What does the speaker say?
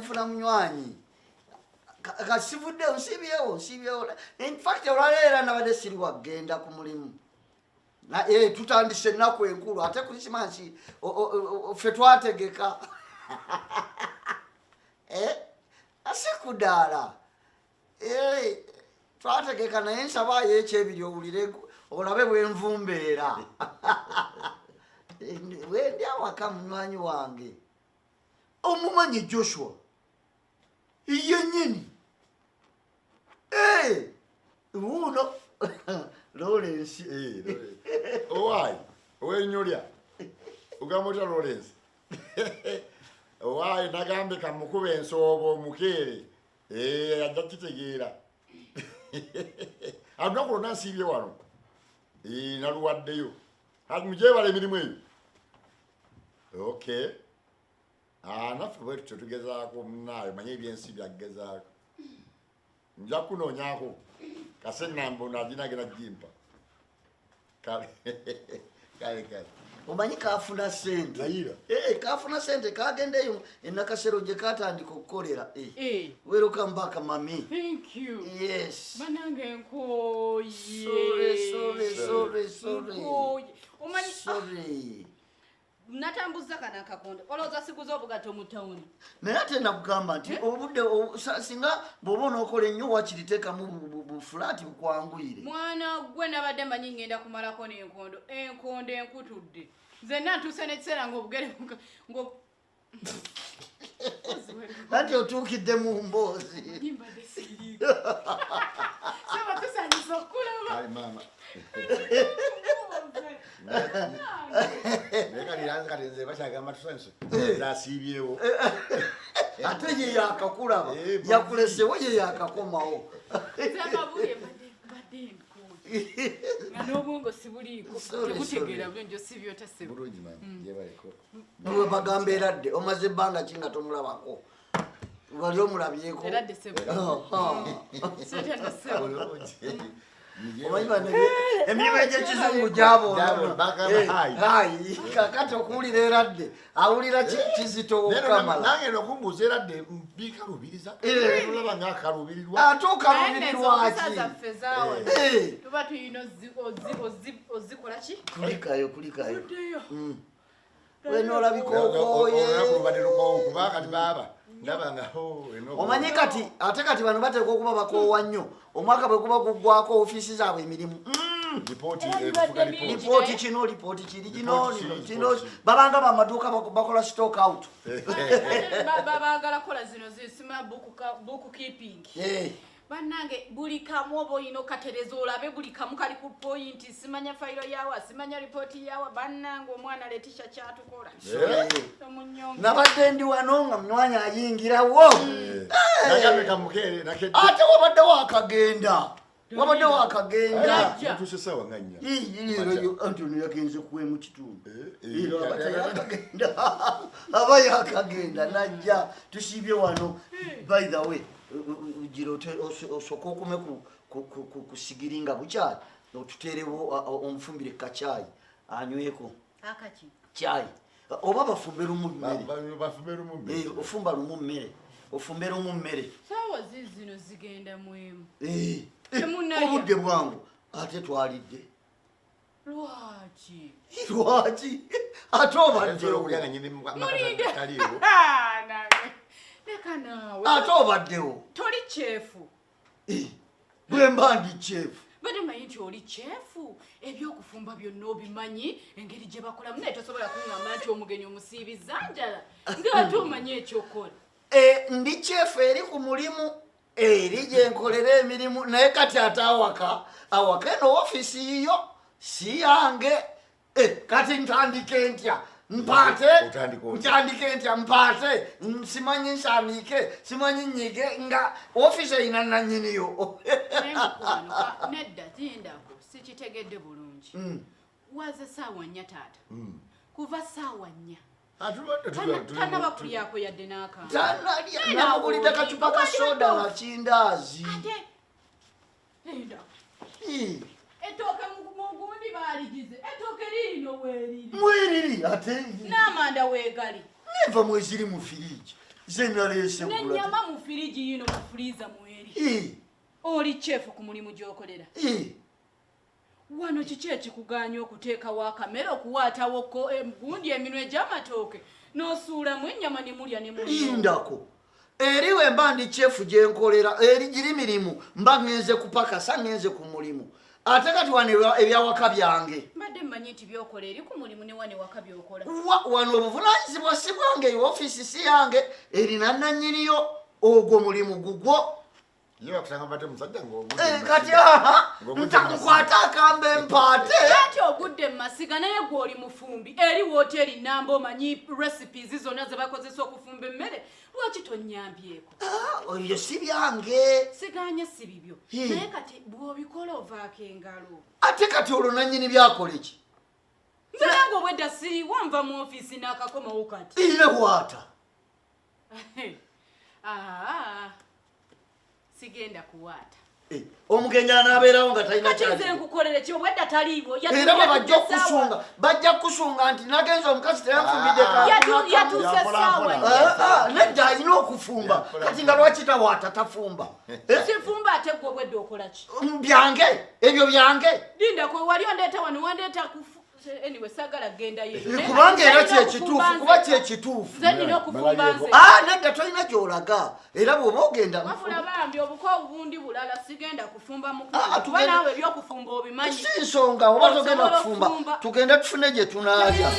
Nenfuna munywanyi. Kasivuddewo, nsiibyewo, nsiibyewo. In fact, olwaleero nabadde siri wagenda ku mulimu. Tutandise ennaku enkulu, ate Krisimansi ffe twategeka. Asikudaala. Twategeka, naye nsabaayo ekyebiri owulire, olabe bwenvumbeera wendi awaka. Munywanyi wange omumanyi Joshua yennyini. Wuuno Lawrence. Owaayi, owenyolya, ogamba otya, Lawrence? Owaayi, nagambe kamukuba ensoobo omukeere. Ajja kitegeera. Olunaku lwonna nsiibye wano. Naluwaddeyo mugyebala emirimu eyo. Okay. Ah, naffe bwe tutyo tugezaako munaayo, manye ebyensi byakugezaako. Nja kunoonyaako kasenambo naginagenda gimpa. Kale kale kale. Omanyi kafuna sente. Layira. Kafuna sente, kagenda eyo enakasero gye katandika okukolera. Eh. Welcome back, mami. Thank you. Yes. Banange, nkooye. Sorry, sorry, sorry, sorry. Nkooye. Omanyi Sorry. Natambuza kana akakondo, olowooza siguza obugatto mu tawuni? Naye ate nakugamba nti obudde singa bw'oba onookola ennyo, wakiri teekamu bufulaati bukwanguyire. Mwana gwe, nabadde manyi ngenda kumalako n'enkondo. Enkondo enkutudde. Nzenna ntuuse n'ekiseera ng'obugere ngo Anti otuukidde mu mboozi. Mbadde siriiko. Saba, tusanyusa okulaba. Kale maama, naye kati yanze, kati nze bakyagamba tusanyuse, zasiibyewo. Ate ye yakakulaba. Eh, Yakulesewo, ye yakakomawo. Nze mbadde nkooye nga n'obwongo sibuliiko. Sorry, Tekutegeera sorry. bulungi. Osibye otya, ssebo? Bulungi maama, gyebaleko. Bwe bagamba eradde, omaze ebbanga ki nga tomulabako? Wali omulabyeko? Eradde, ssebo. Sotya, ssebo? Bulungi. Omanyi bano emirimu egy'ekizungu gyaboona. Bagamba hi. Hi. Kakati okuwulira eradde, awulira kizito okamala. Nange nokumbuuza eradde bikalubiriza. Olaba ngaakalubirirwa. Ate okalubirirwa Empisa ki? zaffe zaawa. Tuba tulina ozikola ki? Kulikayo, kulikayo. Tuddeyo. Wena olabika Olunaku okooye. lubadde lukoowu, kuba kati baaba ndaba nga oh, Omanyi kati ate kati bano bateekwa okuba bakoowa nnyo. Omwaka bwe guba guggwako, ofiisi zaabwe emirimu Lipooti. Era Ekufuga bibadde lipooti. bingi. Lipooti kino, lipooti kiri kino. Lipooti kiri, kino. lipooti kiri. Babanga bamaduuka bakola stock out. Baagala kola zino zisima book keeping. Bannange, buli kamu oba olina okatereza, olabe buli kamu kali ku point, simanya fayiro yawa, simanya ripooti yawa. Bannange, omwana Letisha kyatukola. Tomunyonga. Nabadde ndi wano nga munywanyi ayingirawo. Nagambe kamukeere nakedde. Ate wabadde wakagenda, wabadde wakagenda. Najja. Natuuse saawa nga 4. Anti ono yagenze kuwe mu kitundu. Eh, Aba teyakagenda, aba yakagenda najja. Tusiibye wano. By the way, gira osooke okume ku sigiri nga bukyali, otuteerewo, omufumbire kacyayi anyweko. Akaki? Kyayi, oba bafumbe lumu mmere. Bafumbe lumu mmere. Ofumba lumu mmere, ofumbe lumu mmere. Saawa zizino zigenda mwemu. Eh, Temunnalya? obudde bwangu, ate twalidde. Lwaki? Lwaki ate Nsobola obaddewo? okulya nga nyini Mulinde. taliiwo. Ah, nange leka naawe. Ate obaddewo. Toli chef? Bwe mba ndi chef? Badde manyi nti oli chef, ebyokufumba byonna obimanyi, engeri gye bakolamu, naye tosobola kuŋŋamba nti omugenyi omusiibiza njala ng'ate omanyi ekyokukola. Ndi chef eri ku mulimu, eri gye nkolera emirimu, naye kati ate awaka, awaka eno ofiisi yiyo, si yange. Kati ntandike ntya? Mpaate? Otandika otya? Ntandike ntya? Mpaate, simanyi nsaaniike, simanyi nyige, nga ofiisi erina nanyiniyo. Naye mukwano, nedda, tindako, sikitegedde bulungi. Waze saawa 4, taata, kuva saawa 4 tanaba kulyako yadde n'akantu. Tanalya. Naye Namugulidde naawe kacupa ka soda nakindaazi. Ate linda. Ettooke mu gundi baaligize, ettooke liino weeriri. Mweriri ate. N'amanda weegali. Neva mweziri mu firiji. Zenaleese Nenyama mu firiji yino, mu freezer mweri. Oli chef ku mulimu gy'okolera. Wano kiki ekikuganya okuteekawo akamere, okuwaatawoko gundi eminwe gy'amatooke, n'osuulamu ennyama ne mulya ne mulya? Lindako, eri we mba ndi chef gyenkolera, eri giri mirimu, mba ŋŋenze kupakasa, ŋŋenze ku mulimu. Ate kati wano ebyawaka byange. Mbadde mmanyi nti byokola eri ku mulimu ne wano ewaka byokola. Wano obuvunanyizibwa si bwange, ofiisi si yange, erina nannyiniyo, ogwo mulimu gugwo. Ye bakusanga bate musajja ng'ogudde Eh, mu kati masiga. aha, Ng'ogudde mu masiga. Nkwate akambe mpaate. Ati ogudde mu masiga, naye gwe oli mufumbi eri woteeri namba, omanyi recipes zonna ze bakozesa okufumba emmere. Lwaki tonyambyeko? Ah, ebyo si byange. Siganye si bibyo, naye kati bw'obikola ovaako engalo. Ate kati olwo nannyini byakola eki? Nze nange obwedda siriwo, nva mu ofiisi n'akakomawo kati. Ire bwata. Ah, sigenda kuwaata. Eh, omugenyi anaabeerawo nga talina Kati nze kyali. nkukolere ki? Obwedda taliiwo. Era bwe bajja okusunga, bajja kusunga nti nagenza omukazi teyanfumbidde. Ah. Yatuuse Yampola, essaawa. mpola. Ah, nedda, alina okufumba. Yampola, Kati nga mpola. lwaki tawaata, tafumba? Eh, Sifumba, ate gwe obwedda okola ki? Byange ebyo, byange. Lindako, wali ondeeta wano, wandeeta kufu. Anyway, saagala ggendayo eyo. Eh, kubanga era Nze nina kyekituufu, okufumba kuba nze. kyekituufu. Nze nina okufumba nze. Ah, nedda, tolina gy'olaga, era bw'oba ogenda Wabula bambi obuko obundi bulala, sigenda kufumba Ah, mukwano, kuba naawe ebyokufumba obimanyi. Si nsonga oba togenda Osobola kufumba, okufumba. tugende tufune gye tunaalya.